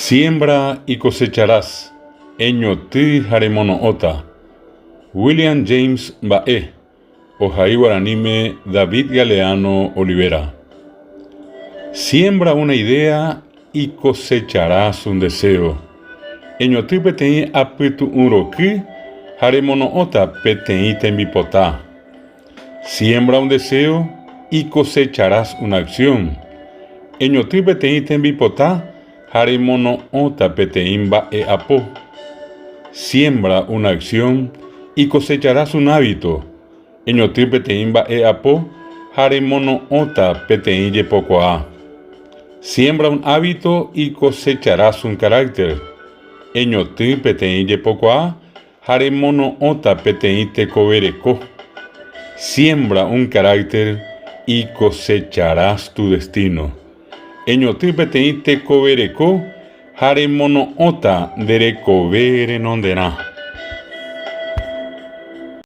Siembra y cosecharás, Eñotỹ ha remono'õta. William James mba'e, ohai guaraníme David Galeano Olivera. Siembra una idea y cosecharás un deseo, Eñotỹ peteĩ apytu'ũroky ha remono'õta peteĩ tembipota. Siembra un deseo y cosecharás una acción. Eñotỹ peteĩ tembipota ha remono'õta peteĩ mba'e'apo. Siembra una acción y cosecharás un hábito. Eñotỹ peteĩ mba'e'apo ha remono'õta peteĩ jepokuaa. Siembra un hábito y cosecharás un carácter. Eñotỹ peteĩ jepokuaa Ha remono'õta peteĩ tekovereko. Siembra un carácter y cosecharás tu destino. Eñotỹ peteĩ tekovereko ha remono'õta nde rekove renonderã.